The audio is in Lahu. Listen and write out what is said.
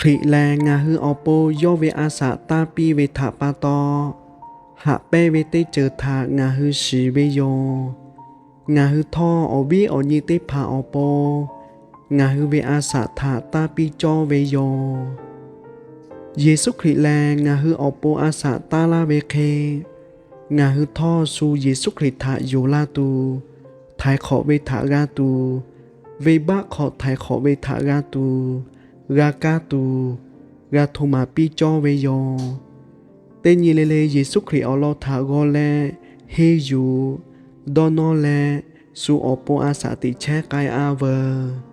Hkriꞈ lehˬ, ngaˬ hui awˬ pon yawˇ ve a shaꞈ taˇ piˇ ve htaꞈ pa taw, haꞈ pehnˇ ve teˇ ceuˬ htaꞈ ngaˬ hui shiˍ ve yoˬ. Ngaˬ hui htawˇ awˬ viˉ awˬ nyi teˇ hpaˍ awˬ pon ngaˬ hui ve a shaꞈ htaꞈ taˇ piˇ cawˇ ve yoˬ. Yeˍsuˆ Hkriꞈ lehˬ, ngaˬ hui awˬ pon a shaꞈ taˇ laˇ ve hk'e, ngaˬ hui htawˇ shu Yeˍsuˆ Hkriꞈ htaꞈ yonˍ la tuˬ, htaiˍ hk'awꞈ ve htaꞈ g'a tuˬ, venˇbaˆ hk'aw htaiˍ hk'awꞈ ve htaꞈ g'a tuˬ, g'a kaˇ tuˬ, g'a hto maˍ piˇ cawˇ ve yoˬ. Teˇ nyi le le Yeˍsuˆ Hkriꞈ awˬ lawn htaꞈ g'aw leh, henˇ yuˬ, dawˇ nawˇ leh, shu awˬ pon a shaꞈ teꞈ chehˇ k'ai a veuˬ.